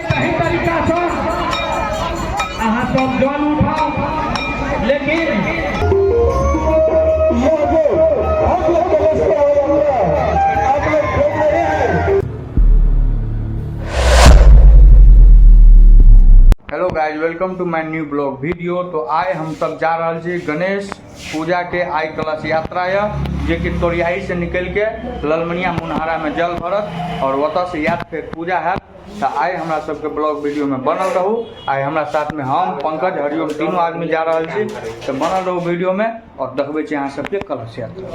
सही तरीकासँ अहाँ सब जल उठाउ, लेकिन hello guys, welcome to my new blog video. तो आइ हम सब जा रहल छी गणेश पूजा के आइ कलश यात्रा यऽ, जे कि तोरियाही से निकलि के ललमनिया मुनहारा में जल भरत और ओतऽ से याद फेर पूजा हैत। तऽ आइ हमरा सबके ब्लॉग वीडियो में बनल रहू। आइ हमरा साथ में हम पंकज हरिओम तीनों आदमी जा रहल छी, तऽ बनल रहू वीडियो में और देखबै छी अहाँ सबके कलश यात्रा।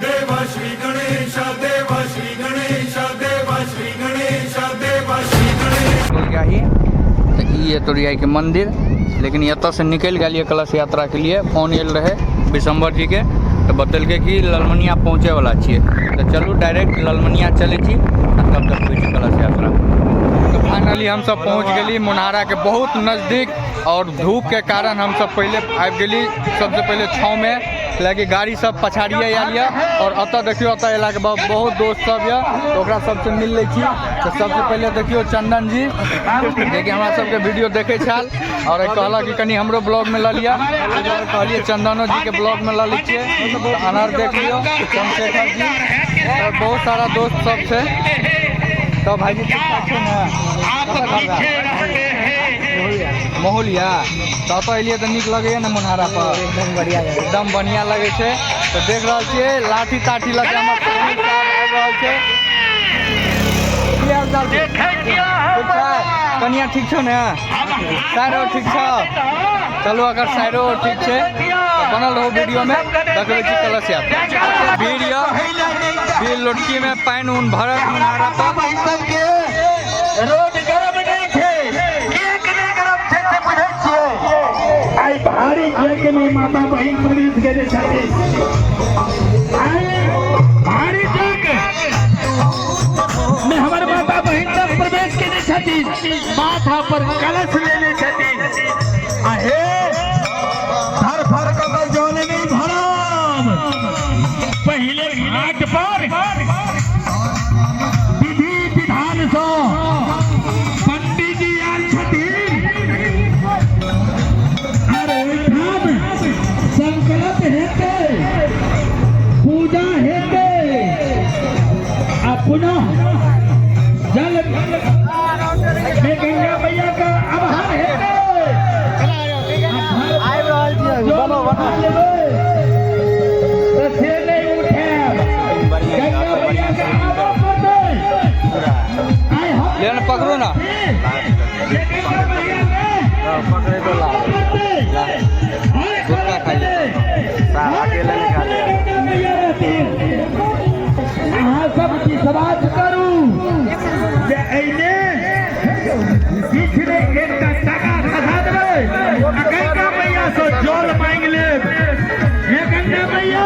देव श्री गणेश, देव श्री गणेश, देव श्री गणेश, देव श्री गणेश। तोरियाही तऽ ई यऽ तोरियाही के मंदिर, लेकिन एतऽ से निकलि गेल यऽ कलश यात्रा के लिए। फोन आयल रहे विशंबर जी के, तऽ बतेलकै कि ललमनिया पहुँचे वाला छियै, तऽ चलू डायरेक्ट ललमनिया चलै छी आ तब देखबै छी कलश यात्रा। तऽ फाइनली हमसब पहुँच गेली मुनहारा के बहुत नजदीक और धूप के कारण हमसब पहिले आबि गेली सबसे पहिले छाँव में, लेकिन गाड़ी सब पछाड़िए आयल यऽ। और एतऽ देखियौ, एतऽ अयलाके बाद बहुत दोस्त सब यऽ, तऽ ओकरा सबसँ मिल लै छी। तऽ सबसँ पहिले देखियौ चंदन जी, जेकि हमरा सबके वीडियो देखै छल और कहलक कि कनि हमरो ब्लॉगमे लऽ लिअ, कहलियै चंदनो जीके ब्लॉगमे लऽ लै छियै। अनहर देख लियौ चंद्रशेखर जी और बहुत सारा दोस्त सब छै। तऽ भाईजी ठीक ठाक छै ने? महुलिया तऽ एतऽ एलियै तऽ नीक लगैया ने मुनहारा पर? एकदम बढ़िया, एकदम बढ़िया लगै छै। तऽ देख रहल छियै लाठी ताठी लऽ के हमर साहिल साहब आबि रहल छै। की हाल चाल छै? ठीक छै? कनिया ठीक छौ ने? साइरो ठीक छौ? चलू, अगर साइरो ठीक छै तऽ बनल रहू वीडियो में, देखबै छी कलश यात्रा। भीड़ यऽ, भीड़ लोटकी में पानि उन भरल मुनहारा पर। रोड गरम नहि छै, केक नहि गरम छै से बुझै छियै। आइ भारी यज्ञ में माता बहिन प्रवेश केने छथिन। आइ भारी यज्ञ में हमर माता बहिन सब प्रवेश केने छथिन, माथा पर कलश लेने छथिन। आ हे धर फर कऽ के जल नहि भरब, पहिले घाट पर विधि विधान सँ पंडीजी आयल छथिन आर ओहिठाम संकल्प हेतै, पूजा हेतै आ पुनः जल में गंगा मैया का आवाहन हेतै। आबि रहल छियै, बनो बनो। तऽ से नहि उठायब, गंगा मैया के आबऽ पड़तै। आइ हम ले ने, पकड़ू ना। जे गंगा मैया के पकड़े तो ला गुटखा खाइ ले। अकेले निकाले। गंगा मैया रहथिन। अहाँ सब विश्वास करू जे एहिमे किछु नहि, एकटा टाका खसा देबै आ गंगा मैया सँ जल मांगि लेब। हे गंगा मैया,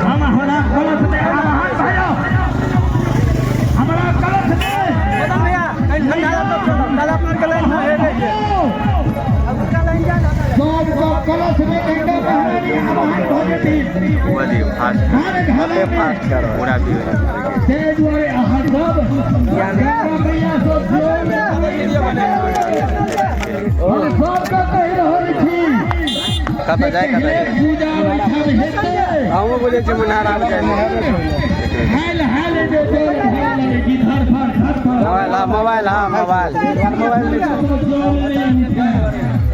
हम हमरा कलश में आवाहन भयो, हमरा कलश में सबके कलश में गंगा महारानी आवाहन भऽ जेथिन। हर घर में पूरा भी ताहि दुआरे अहाँ सब गंगा मैया सँ जल हम सबके कहि रहल छी। कतऽ जाय, कतऽ जाय? पूजा ओहिठाम हेतै। हमहूँ बुझै छियै मुनहारा मे जाइ। हाल हाल जे जल भरल रहै कि धर फर धर फर। मोबाइल, हाँ मोबाइल, हाँ मोबाइल, मोबाइल नहि छै।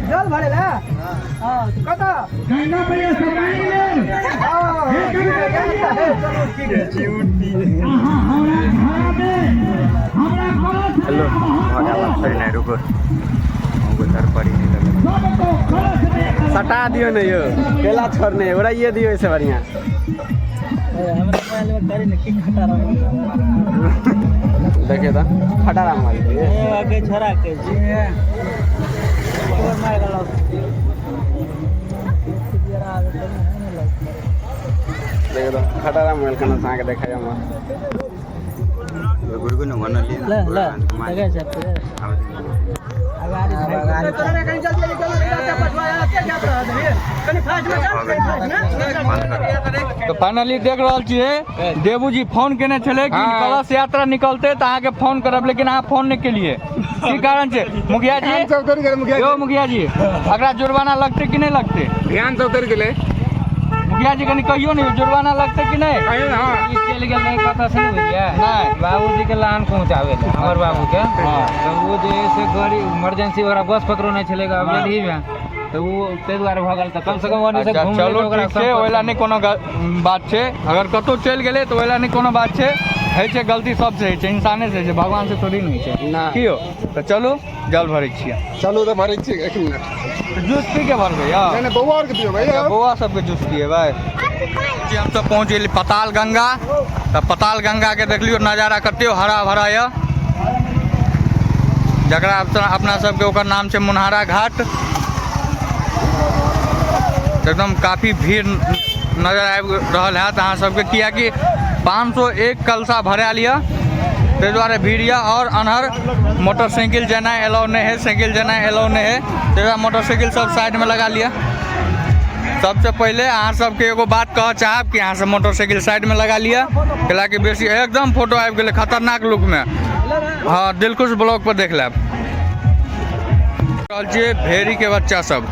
जल भरे ला गंगा मैया से मांगि लेब। हे गंगा मैया, अहाँ हमरा घरमे हमरा कलश में हेलो आवाहन भऽ भऽ नहि रुको, हमको धर पड़ी नहीं लगे। सबको कलश में सटा दियौ ने यौ, केला छोड़ने उड़ाइए दियौ, एहिसँ बढ़िआँ। देखियौ तऽ खटारा मोबाइल। छोड़ा के देखियौ तऽ खटारा मोबाइल केना से अहाँके देखाइए हमरा। ले ले। तऽ फाइनली देख रहल छियै देबू जी फोन केने छलै कि कलश यात्रा निकलते तऽ अहाँके फोन करब, लेकिन अहाँ फोन नहि केलियै, की कारण छै मुखिया जी? यौ मुखिया जी, एकरा जुर्माना लगतै कि नहि लगतै? ध्यान से उतर गेलै। मुखिया जी, कनि कहियौ ने, जुर्माना लगतै कि नहि? ई चलि गेल रहै कतऽ से, नहि बुझलियै? नहि। बाबूजी के लान पहुँचाबै लए, हमर बाबूके। तऽ ओ जे है से गाड़ी इमरजेंसी, ओकरा बस पकड़ो नहि छलै अवधि मे, तऽ ओ ताहि दुआरे भऽ गेल। तऽ कम से कम ओन्ने से अच्छा घुमि चलू, ओकरा ठीक छै, ओहि लए नहि कोनो बात छै। अगर कतहु चलि गेलै तऽ ओहि लए नहि कोनो बात छै। होइ छै गलती, सबसँ होइ छै, इंसाने से होइ छै, भगवान से थोड़ी नहि होइ छै। नहि। की यौ? तऽ चलू, जल भरै छियै। चलू तऽ भरै छी, एक मिनट। जूस पी के भरबै यौ? नहि नहि, बौआ आरके दियौ भैया। बौआ सबके जूस पिएबै जी। हमसब पहुँच गेली पताल गंगा। तऽ पताल गंगा के देखलियौ नजारा, कते हरा भरा यऽ, जकरा अपना सबके ओकर नाम छै मुनहारा घाट। एकदम काफी भीड़ नजर आबि रहल हैत अहाँ सबके, कियाकि 501 कलशा भरायल यऽ, ताहि दुआरे भीड़ यऽ। आओर अनहर मोटरसाइकिल जेनाइ एलाउ नहि है, साइकिल जेनाइ एलाउ नहि है, ताहि दुआरे मोटरसाइकिल सब साइडमे लगा लिअ। सबसे पहिले अहाँ सबके एगो बात कहऽ चाहब कि अहाँ सब मोटरसाइकिल साइडमे लगा लिअ, कैलाकि बेसी एकदम फोटो आबि गेलै खतरनाक लुकमे। हँ, दिलखुश ब्लॉग पर देख लेब। रहल छियै भेड़ी के बच्चा सब।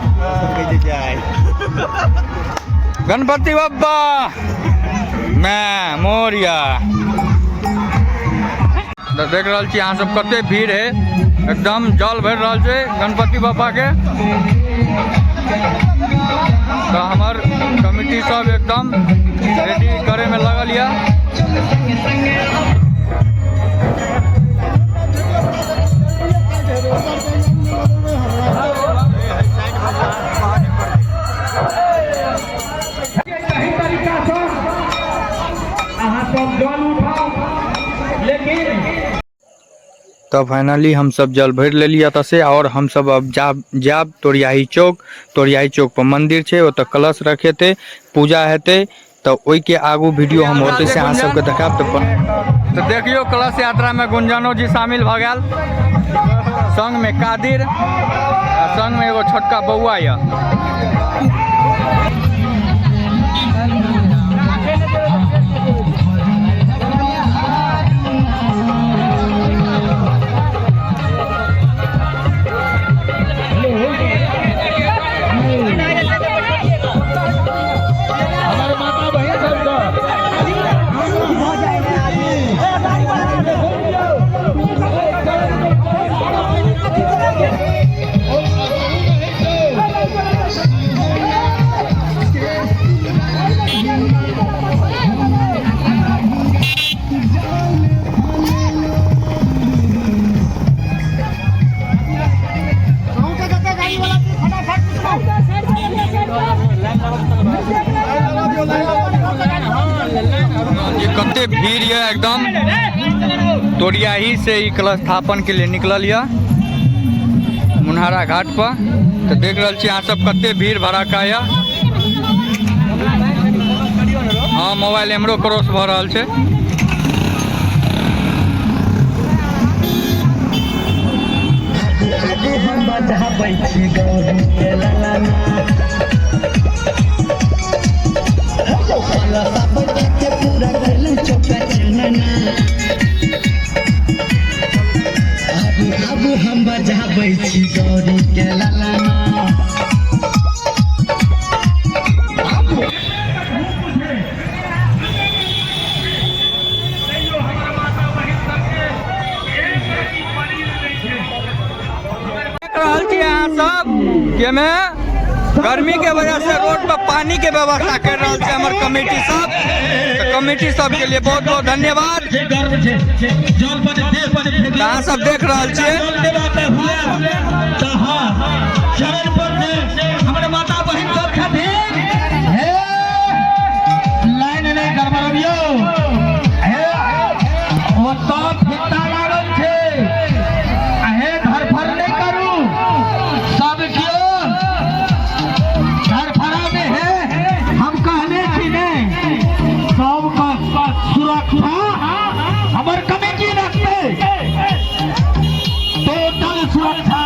गणपति बप्पा मैं मोरिया। तऽ देख रहल छी अहाँ सब, कते भीड़ है, एकदम जल भरि रहल छै गणपति बाबा के। तऽ हमर कमिटी सब एकदम रेडी करे में लगल यऽ। सही तरीकासँ अहाँ सब जल उठाउ, लेकिन तऽ फाइनली हमसब जल भरि लेलियै एतऽ से, आओर हमसब अब जाब जाब तोरियाही चौक। तोरियाही चौक पर मंदिर छै, ओतऽ कलश रखेतै, पूजा हेतै, तऽ ओहिके आगू वीडियो हम ओतै से अहाँ सबके देखायब। तऽ देखियौ, कलश यात्रा में गुंजनो जी शामिल भऽ गेल, संग में कादिर आ संग में एगो छोटका बौआ यऽ। हमर माता बहिन सबके ये कते भीड़ यऽ, एकदम तोरियाही से ई कलश स्थापन के लिए निकलल यऽ मुनहारा घाट पर। तऽ देख रहल छी अहाँ सब, कते भीड़ भड़ाका यऽ। हँ, मोबाइल एमरो क्रॉस भऽ रहल छै। आबू, हम बजाबै छी गौरी के ललना। देख रहल छी अहाँ सब कि एमे गर्मी के वजह से रोड पर पानी के व्यवस्था कर रहल छै हमर कमेटी सब। तऽ कमेटी सब के लिए बहुत बहुत धन्यवाद। तऽ अहाँ सब देख रहल छियै। हमर माता बहिन सब छथिन हे, लाइन नहि गड़बड़बियौ हे। ओतऽ फित्ता लागल छै आ हे, धरफड़ नहि करू सब केओ धरफड़ा में। हे, हम कहने छी ने, सबके सुरक्षा हमर कमेटी रखतै, टोटल सुरक्षा।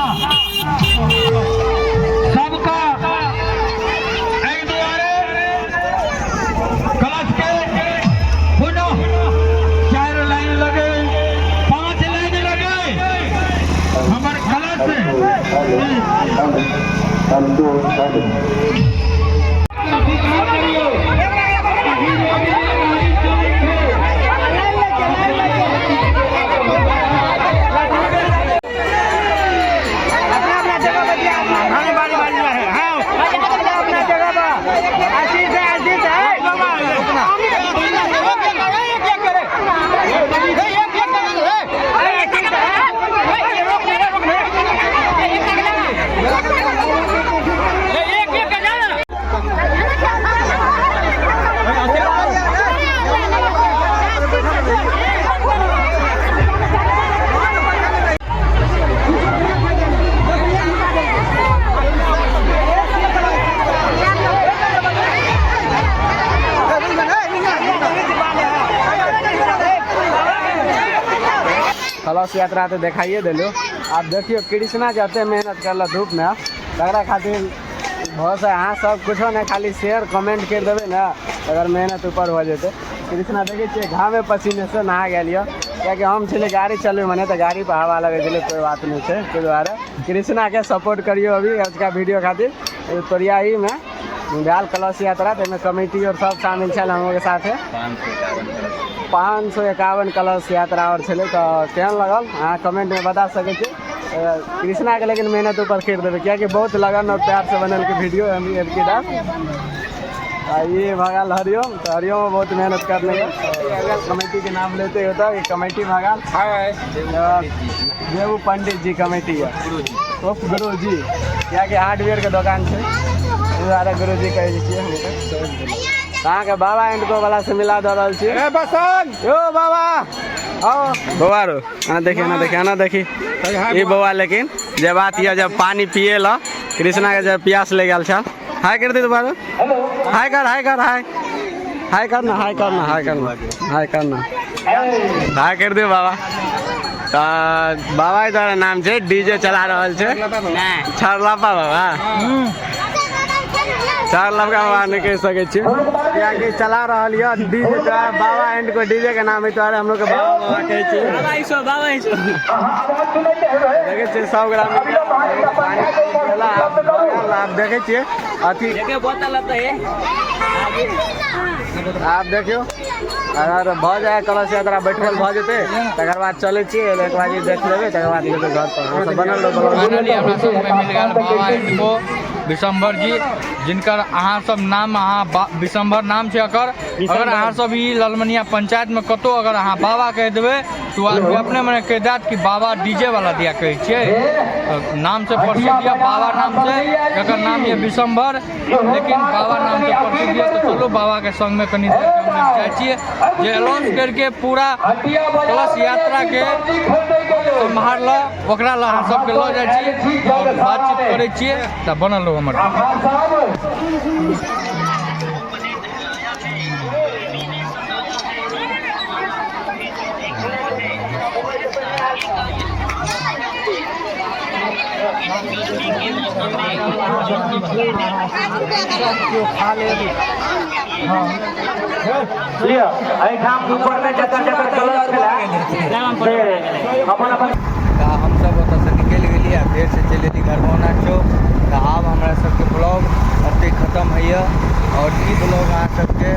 कलश यात्रा तो देखाइए दिलू। आप देखियो कृष्णा जते मेहनत करल धूप में, तकरा खातिर बहुत सा अहाँ सब कुछो नहीं, खाली शेयर कमेंट कर देबै ना, अगर मेहनत ऊपर हो जेतै। कृष्णा देखै छियै घामे पसीने से नहा गेल यऽ, कियाकि हम छलियै गाड़ी चलबै मने तऽ गाड़ी पर हवा लगै छलै, कोइ बात नहीं छै। ताहि दुआरे कृष्णा के सपोर्ट करियो अभी आजका वीडियो खातिर। तोरियाही में भेल कलश यात्रा, ताहिमे कमेटी और सब शामिल छल हमरोके साथे। 551 कलश यात्रा और छलै। तऽ केहन लगल अहाँ कमेंटमे बता सकै छी। कृष्णा के लेकिन मेहनत ऊपर करि देबै, कियाकि बहुत लगन और प्यार से बनल के वीडियो हम एबकी दास। आ ये भगाल हरिओम, तो हरिओम में बहुत मेहनत करने है। कमेटी के नाम लेते होता है कमेटी भगाल देवू पंडित जी कमेटी है, उप गुरु जी, कियाकि हार्डवेयर के दोकान छै, एहि दुआरे गुरु जी कहै छियै हमके। अहाँके बाबा एंड को वाला से मिला दऽ रहल छी। यो बाबा आओ बौआ रो, आना देखी, आना देखी, आना देखी ई बौआ। लेकिन जे बात यऽ, जब पानी पिए ला कृष्णा के जब प्यास ले गेल छल, हाय कर दे दोबारा, हाय कर, हाय कर, हाय हाय कर ना, हाय कर ना, हाय कर ना, हाय कर ना, हाय कर दे बाबा। तऽ बाबा के नाम छै डीजे चला रहल छै छरलपा बाबा, छरलपा बाबा नहि कहि सकै छी, कियाकि चला रहल यऽ डीजे बाबा एंड को डीजे के नाम है, दुआरे हम लोग के बाबा बाबा कहै छी। देखै छियै सब गोरा पानी आप देखै छियै अथी, आप देखियौ अगर भऽ जाय कलश यात्रा बैठल भऽ जेतै तकर बाद चलै छियै, एक बार देख लेबै तकर बाद जेबै घर पर। अहाँ सब बनल रहू। फाइनली हमरा सबके मिल गेल बाबा एंड को विशंभर जी, जिनकर अहाँ सब नाम अहाँ विशंभर नाम छै एकर। अगर अहाँ सब ई ललमनिया पंचायत में कतौ अगर अहाँ बाबा कहि देबै तो आदमी अपने मने कहि देत कि बाबा डीजे वाला दिया कहै छियै। नाम से प्रसिद्ध यऽ बाबा नाम से, जकर नाम यऽ विशंभर, लेकिन बाबा नाम से प्रसिद्ध यऽ। तऽ चलू बाबा के संग में कनि देर जाइ छियै, जे अनाउंस करके पूरा कलश यात्रा के सम्हार ल ओकरा लऽ अहाँ सबके लऽ जाइ छी और बातचीत करै छियै। तऽ बनल रहू हमर। हमसब ओतऽसँ निकलि गेलियै आ फेरसँ चलि एली गरमौना चौक। तऽ आब हमरा सबके ब्लॉग एतै खतम होइए और ई ब्लॉग अहाँ सबके